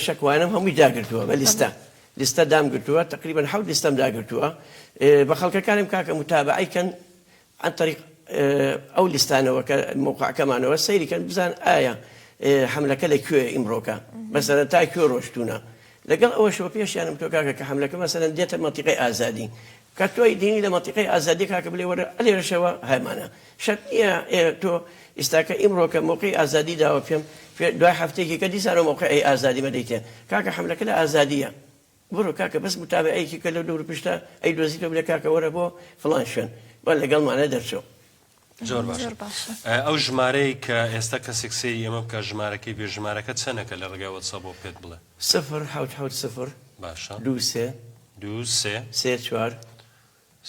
Speaker 3: شەکوانم هەمووی داگرتووە بە لیستە لیستە دام گرتووە تقریبا حەوت لیستەم داگرتووە بە خەڵکەکانم کاکە متابعەی کەن عن طریق ئەو لیستانەوە کە موقعەکەمانەوە سەیری کەن بزان ئایا حملەکە لە کوێ ئیمڕۆکە مەسەلەن تا کوێ ڕۆشتوونە لەگەڵ ئەوەشەوە پێشیانم تۆ کاکە کە حملەکە مەسەلەن دێتە مەنتیقەی ئازادی کە تۆی دینی لە مەنتیقەی ئازادی کاکە بلێ وەرە ئەلێرەشەوە هەمانە شەرت نییە تۆ ئیستاکە ئیمڕۆکە موقعی ئازادی داوە پێم دوای هەفتەیەکی کە دیسانەوە موقعی ئازادی مەدەیتێ کاکە حملەکە لە ئازادیە بڕۆ کاکە بەس متابعەیەکی کە لەو دەور پشتە ئەی دۆزیتەوە بلێ کاکە وەرە بۆ فڵان شوێن با لەگەڵمانە دەرچۆ.
Speaker 1: زۆر باشە ئەو ژمارەی کە ئێستا کەسێک سەیری ئێمە بکە ژمارەکەی بێ ژمارەکە چەنەکە لە ڕێگای وەتساپەوە پێت بڵێ؟
Speaker 3: سفر حەوت حەوت سفر
Speaker 1: باشە
Speaker 3: دوو سێ
Speaker 1: دوو سێ
Speaker 3: سێ چوار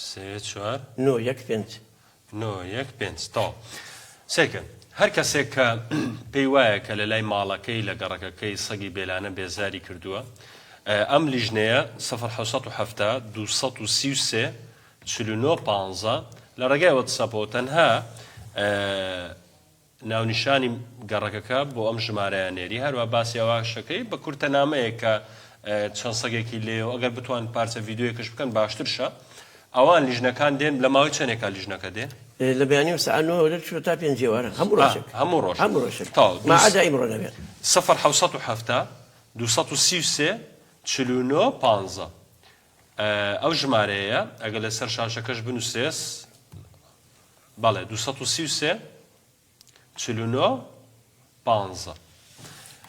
Speaker 1: سێ چوار.
Speaker 3: نۆ یەک پێنج.
Speaker 1: نۆ یەک پێنج تەواو. سەیرکەن هەر کەسێک کە پێی وایە کە لە لای ماڵەکەی لە گەڕەکەکەی سەگی بێلانە بێزاری کردووە ئەم لیژنەیە سفر 770 233 49 15 لە ڕێگای وەتسەپەوە تەنها ناونیشانی گەڕەکەکە بۆ ئەم ژمارەیە نێری، هەروەها باسی ئەواشەکەی بە کورتە نامەیەک کە چەند سەگێکی لێیە و ئەگەر بتوان پارچە ڤیدیۆیەکش بکەن باشترشە. ئەوان لیژنەکان دێن لە ماوەی چەنێکا لیژنەکە دێ؟
Speaker 3: لە بەیانیەوە سەعات نۆ وە دەرچووە تا پێنج ئێوارە هەموو ڕۆژێک.
Speaker 1: هەموو ڕۆژێک.
Speaker 3: هەموو ڕۆژێک.
Speaker 1: تەواو.
Speaker 3: ما عدا ئیمڕۆ نەبێت.
Speaker 1: سفر 770 233 49 15 ئەو ژمارەیە ئەگەر لەسەر شاشەکەش بنووسرێس بەڵێ 233 49 15.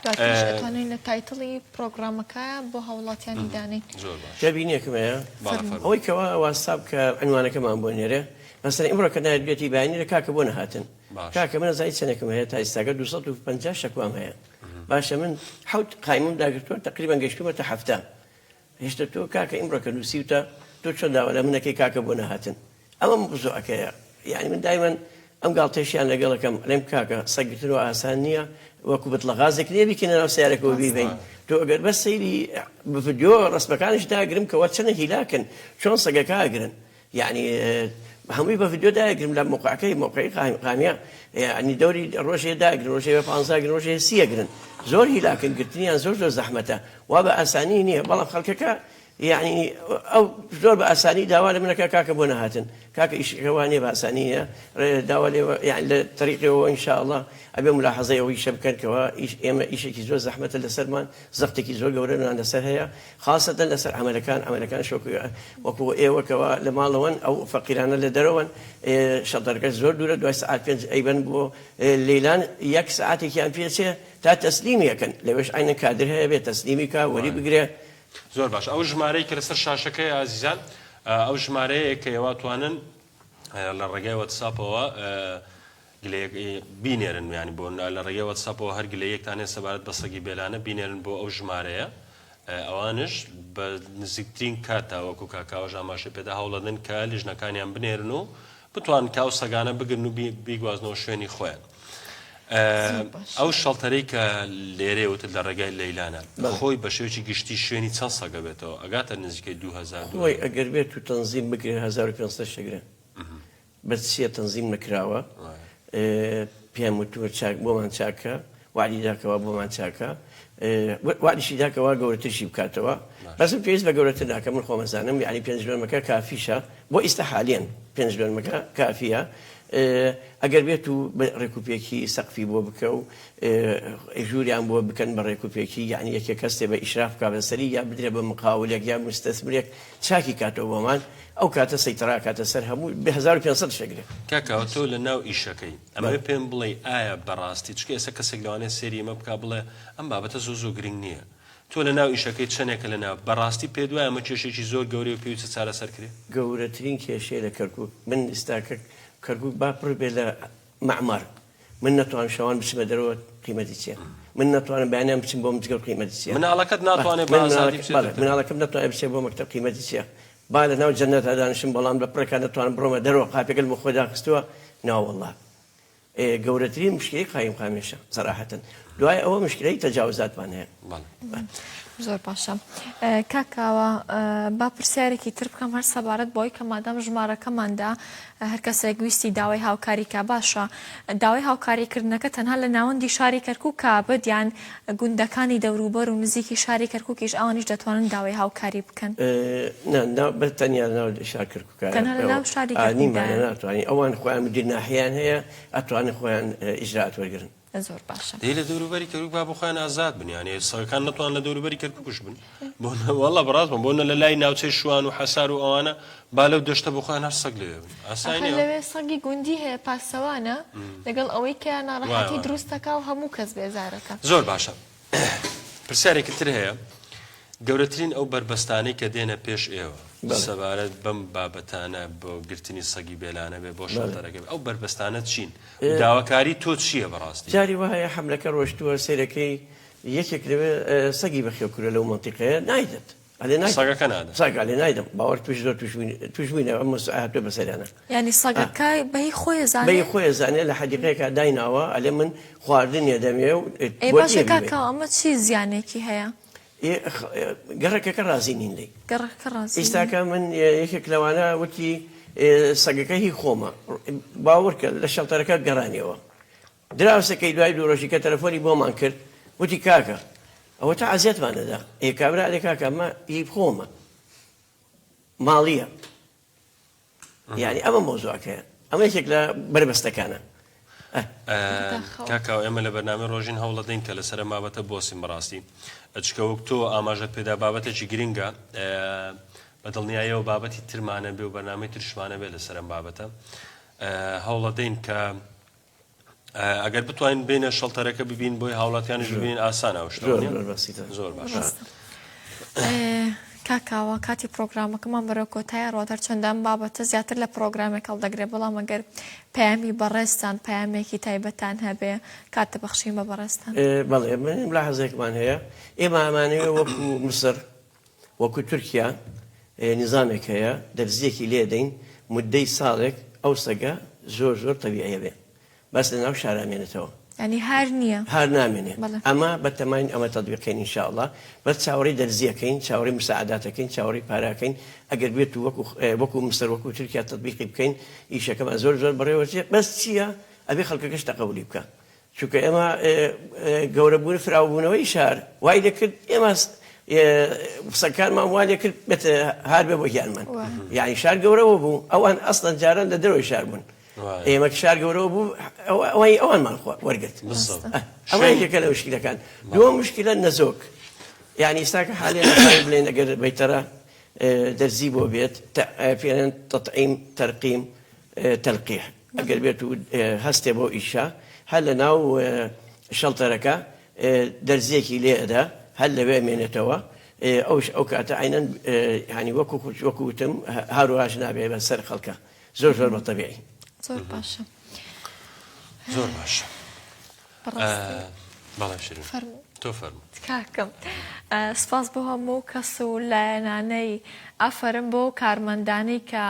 Speaker 2: دواتریش ئەتوانین لە title ی پرۆگرامەکە بۆ هاوڵاتیانی دانێین.
Speaker 1: زۆر باش.
Speaker 3: تێبینیەکم هەیە
Speaker 1: بەڵێ فەرموو.
Speaker 3: ئەوەی کەوا واتساپ کە عنوانەکەمان بۆ نێرێ مەسەلەن ئیمڕۆ کە ناردوێتی بەیانی لە کاکە بۆ نەهاتن
Speaker 1: باش.
Speaker 3: کاکە من ئەزانی چەنێکم هەیە تا ئیستاکە 250 شەکوام هەیە باشە من حەوت قایمم داگرتووە تەقریبەن گەیشتوومەتە 70 هێشتا تۆ کاکە ئیمڕۆ کە نووسیوتە تۆ چۆن داوا لە من ئەکەی کاکە بۆ نەهاتن ئەمە مەوزوعەکەیە یانی من دایمەن ئەم گاڵتەیشیان لەگەڵ ئەکەم ئەلێم کاکە سەگ گرتنەوە ئاسان نییە وەکو بتڵە غازێک نییە بیکەینە ناو سەیارەکەوە بیبەین تۆ ئەگەر بەس سەیری بە ڤیدیۆ ڕەسمەکانیش داگرم کەوا چەنە هیلاکن چۆن سەگەکە ئەگرن یەعنی هەمووی بە ڤیدیۆ دایەگرم لە موقعەکەی موقعی قامیە یەعنی دەوری ڕۆژێ داگرن ڕۆژێ بە پانزە گرن ڕۆژێ سی ئەگرن زۆر هیلاکن گرتنیان زۆر زۆر زەحمەتە وا بە ئاسانی نییە بەڵام خەڵکەکە یەعنی ئەو زۆر بە ئاسانی داوا لە منەکە کاکە بۆ نەهاتن کاکە ئیشەکە وا نییە بە ئاسانی نییە داوا لێ یەعنی لە تەریقەوە إن شاء الله ئەبێ ملاحەزەی ئەو ئیشە بکەن کەوا ئیش ئێمە ئیشێکی زۆر زەحمەتە لەسەرمان زەختێکی زۆر گەورەمان لەسەر هەیە خاسەتەن لەسەر عەمەلەکان عەمەلەکان شۆک وەکو ئێوە کەوا لە ماڵەوەن ئەو فەقیرانە لە دەرەوەن شەڵتەرەکەش زۆر دوورە دوای سەعات پێنج ئەیبەن بۆ لەیلان یەک سەعاتێکیان پێچێ تا تەسلیمی ئەکەن لەوێش عەینەن کادر هەیە بێ تەسلیمی کا وەری بگرێ.
Speaker 1: زۆر باش ئەو ژمارەی کە لەسەر شاشەکەیە ئازیزان ئەو ژمارەیە کە ئێوە توانن لە ڕێگای وەتساپەوە گلەیەک بینێرن یانی بۆ لە ڕێگەی وەتساپەوە هەر گلەیەکتان هەیە سەبارەت بە سەگی بێلانە بینێرن بۆ ئەو ژمارەیە ئەوانش بە نزیکترین کات تاوەکو کاکاوەش ئاماژەی پێدا هەوڵەدەن کە لیژنەکانیان بنێرن و بتوان کە ئەو سەگانە بگرن و بیگوازنەوە شوێنی خۆیان. ئەو شەڵتەرەی کە لێرەیە وتت لە ڕێگای لەیلانە خۆی بە شێوەیەکی گشتی شوێنی چەند سەگە بێتەوە ئەگاتە نزیکەی 2000
Speaker 3: خۆی ئەگەر بێت و تەنزیم بکرێ 1500 شەگرە بەس چیە تەنزیم نەکراوە پێم وتووە چاک بۆمان چاکە وعدی داکەوە بۆمان چاکە وعدیشی داکەوە گەورەترشی بکاتەوە بەس من پێویست بە گەورەتر ناکەم من خۆمەزانم یعنی پێنج دۆنمەکە کافیشە بۆ ئیستا حالیەن پێنج دۆنمەکە کافیە ئەگەر بێت و ڕێکوپێکی سەقفی بۆ بکە و ژووریان بۆ بکەن بە ڕێکوپێکی یعنی یەکێک هەستێ بە ئیشراف بکا بەسەری یا بدرێ بە مقاولێک یا مستەسمرێک چاکی کاتەوە بۆمان ئەو کاتە سەیتەڕە ئەکاتە سەر هەموو بە 1500 شەگرێ.
Speaker 1: کاک کاوە تۆ لە ناو ئیشەکەی ئەمەوێ پێم بڵێی ئایا بەڕاستی چونکە ئێستا کەسێک لەوانەیە سەیری ئێمە بکا بڵێ ئەم بابەتە زۆر زۆر گرنگ نییە تۆ لە ناو ئیشەکەی چەنێکە لە ناو بەڕاستی پێت وایە ئەمە کێشەیەکی زۆر گەورەیە و پێویستە چارەسەر کرێ؟
Speaker 3: گەورەترین کێشەیە لە کەرکوک من ئیستا کە کەرکوک با پڕ بێ لە مەعمار. من نەتوانم شەوان بچمە دەرەوە قیمەتی چیە؟ من نەتوانم بەیانیان بچم بۆ مزگەوت قیمەتی چیە؟
Speaker 1: مناڵەکەت ناتوانێت بە ئازادی بچێتە
Speaker 3: دەرەوە. مناڵەکەم نەتوانێت بچێت بۆ مەکتەب قیمەتی چیە؟ با لە ناو جەنەتا دانیشم بەڵام لە پڕێکا نەتوانم بڕۆمە دەرەوە قاپێکم بۆ خۆ داخستووە ناوەڵڵا گەورەترین مشکلەی قایمقامیشە سەراحەتەن دوای ئەوە مشکلەی تەجاوزاتمان هەیە.
Speaker 2: زۆر باشە کاک کاوە با پرسیارێکی تر بکەم هەر سەبارەت بەوەی کە مادام ژمارەکەماندا هەر کەسێک ویستی داوای هاوکاری کا باشە داوای هاوکاری کردنەکە تەنها لە ناوەندی شاری کەرکوک کا بێت یان گوندەکانی دەوروبەر و نزیکی شاری کەرکوکیش ئەوانیش دەتوانن داوای هاوکاری بکەن؟
Speaker 3: نا بە تەنیا لەناو شار کەرکوکایە
Speaker 2: تەنها لەناو شاری کەرکوکدایە
Speaker 3: نیمانە ناتوانین ئەوان خۆیان مدیر ناحیەیان هەیە ئەتوانن خۆیان ئیجرائات وەرگرن.
Speaker 2: زۆر باشە.
Speaker 1: دەی لە دەوروبەری کەرکوک با بۆ خۆیان ئازاد بن یانی سەگەکان نەتوان لە دەوروبەری کەرکوکش بن بۆ وەڵا بەڕاست بم بۆ نە لە لای ناوچەی شوان و حەسار و ئەوانە با لەو دەشتە بۆ خۆیان هەر سەگ لەوێ بن ئاسایی
Speaker 2: ئاخر
Speaker 1: نییە
Speaker 2: لەوێ سەگی گوندی هەیە پاسەوانە لەگەڵ ئەوەی کە
Speaker 1: وایە
Speaker 2: ناڕەحەتی
Speaker 1: وایە
Speaker 2: دروست دەکا و هەموو کەس بێزارەکە.
Speaker 1: زۆر باشە پرسیارێکی تر هەیە گەورەترین ئەو بەربەستانەی کە دێنە پێش ئێوە سەبارەت بەم بابەتانە بۆ گرتنی سەگی بێلانە بێ بۆ شەڵتەرەکە بێ ئەو بەربەستانە چین و داواکاری تۆ چییە بەڕاستی؟
Speaker 3: جاری وا هەیە حەملەکە ڕۆشتووە سەیرەکەی یەکێک لەوێ سەگی بەخێو کردووە لەو مەنتیقەیە نایدەت ئەلێ نایدەم
Speaker 1: سەگەکە نادات.
Speaker 3: سەگ ئەلێ نایدەم باوەڕ توش زۆر توش بووین توش بووینە ئەم مەسئلە هاتووە بەسەریانە.
Speaker 2: یانی سەگەکە بەهی خۆی ئەزانێ؟
Speaker 3: بەهی خۆی ئەزانێ لە حەدیقەیەکا دایناوە ئەلێ من خواردنی ئەدەمێ و
Speaker 2: ئەی
Speaker 3: بۆت
Speaker 2: باشە
Speaker 3: نییە
Speaker 2: کاک
Speaker 3: بیبەی.
Speaker 2: کاوە ئەمە چی زیانێکی هەیە؟
Speaker 3: گەڕەکەکە ڕازی نین لێی.
Speaker 2: گەڕەکەکە ڕازی نین.
Speaker 3: ئیستاکە من یەکێک لەوانە وتی سەگەکە هی خۆمە باوەڕکە لە شەڵتەرەکە گەڕانیەوە دراوسێکەی دوای دوو ڕۆژی کە تەلەفۆنی بۆمان کرد وتی کاکە ئەوە تا ئەزیەتمان دەدا ئێ کابرا ئەلێ کاکە ئەمە هی خۆمە ماڵیە یانی ئەمە مەوزوعەکەیە ئەمە یەکێک لە بەربەستەکانە.
Speaker 1: کاک کاوە ئێمە لە بەرنامەی ڕۆژین هەوڵەدەین کە لەسەر ئەم بابەتە بوەستین بەڕاستی چکە وەک تۆ ئاماژەت پێدا بابەتێکی گرنگە بە دڵنیاییەوە بابەتی ترمانە بێ و بەرنامەی ترشمانە بێ لەسەر ئەم بابەتە هەوڵەدەین کە ئەگەر بتوانین بینە شەڵتەرەکە ببین بۆی هاوڵاتیانیش ببین ئاسانە ئەو شتە زۆر باشە.
Speaker 2: کاک کاوە کاتی پرۆگرامەکەمان بەرەو کۆتایی ڕوات هەرچەندە ئەم بابەتە زیاتر لە پرۆگرامێک هەڵدەگرێت بەڵام ئەگەر پەیامی بەڕێزتان پەیامێکی تایبەتان هەبێ کات دەبەخشین بە بەڕێزتان.
Speaker 3: بەڵێ من ملاحەزەیەکمان هەیە ئێمە ئەمانەوێ وەکو مسر وەکو تورکیا نیزامێک هەیە دەرزیەکی لێ دەین مودەی ساڵێک ئەو سەگە زۆر زۆر تەبیعیە بێ بەس لە ناو شارا مێنێتەوە.
Speaker 2: یانی هار نیە.
Speaker 3: هار نامێنێ
Speaker 2: بەڵێ.
Speaker 3: ئەمە بە تەماین ئەمە تەتبیق کەین ان شاء اللە بەس چاوەڕێی دەرزیە کەین چاوەڕێی مساعداتەکەین چاوەڕێی پارەکەین ئەگەر بێت و وەکو وەکو مسر وەکو تورکیا تەتبیقی بکەین ئیشەکەمان زۆر زۆر بەڕێوە چێ بەس چیە ئەبێ خەڵکەکەش تەقەبولی بکا چونکە ئێمە گەورەبوون فراوبوونەوەی شار وای لێکرد ئێمە قسەکانمان وا لێکرد بێت هار بێ بۆ گیانمان یعنی شار گەورەوە بوو ئەوان ئەسڵەن جاران لە دەرەوەی شار بوون ئێمە شار گەورەوە بوو ئەوەی ئەوانمان وەرگرت ئەوە یەکێکە لە مشکلەکان دووەم مشکلە نەزۆک یعنی ئێستاکە حالێ بڵێن ئەگەر بەیتەرە دەرزی بۆ بێت پێێن تەطعیم تەرقیم تەلقیح ئەگەر بێت و هەستێ بەو ئیشە هەر لە ناو شەڵتەرەکە دەرزیەکی لێ ئەدا هەر لەوێ ئەمێنێتەوە ئەوش ئەو کاتە عەینەن یانی وەکو وەکو وتم هار و هاش نابێ بە سەر خەڵکە زۆر زۆر بە تەبیعی.
Speaker 2: زۆر باشە.
Speaker 1: زۆر باشە. بەڵێ شیرین.
Speaker 2: فەرموو.
Speaker 1: تۆ فەرموو.
Speaker 2: تکاکەم. سپاس بۆ هەموو کەس و لایەنانەی ئافەرم بۆ کارمەندانەی کە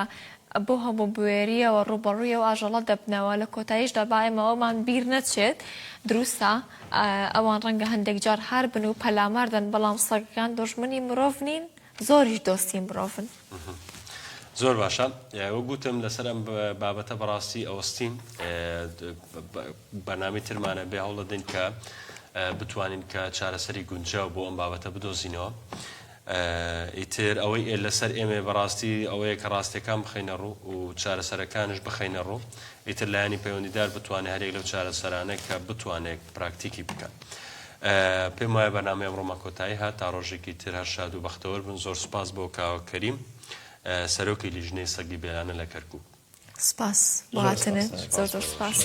Speaker 2: بۆ هەموو بوێرییەوە ڕووبەڕووی ئەو ئاژەڵە دەبنەوە، لە کۆتاییشدا با ئێمە ئەوەمان بیر نەچێت، دروستە ئەوان ڕەنگە هەندێک جار هار بن و پەلامار دەن، بەڵام سەگەکان دوژمنی مرۆڤ نین، زۆریش دۆستی مرۆڤن.
Speaker 1: زۆر باشە وەک گوتم لەسەر ئەم بابەتە بەڕاستی ئەوەستین بەرنامەی ترمانە بێ هەوڵەدەین کە بتوانین کە چارەسەری گونجاو بۆ ئەم بابەتە بدۆزینەوە. ئیتر ئەوەی لەسەر ئێمەیە بەڕاستی ئەوەیە کە ڕاستیەکان بخەینە ڕوو و چارەسەرەکانش بخەینە ڕوو، ئیتر لایەنی پەیوەندیدار بتوانێت هەریەک لەو چارەسەرانە کە بتوانێت پراکتیکی بکات. پێم وایە بەرنامەی ئەمڕۆمان کۆتایی هات، تا ڕۆژێکی تر هەر شاد و بەختەوەر بن، زۆر سوپاس بۆ کاوە کەریم سەرۆکی لیژنەی سەگی بێلانە لە کەرکوک.
Speaker 2: سپاس بۆ هاتنت، زۆر زۆر سپاس.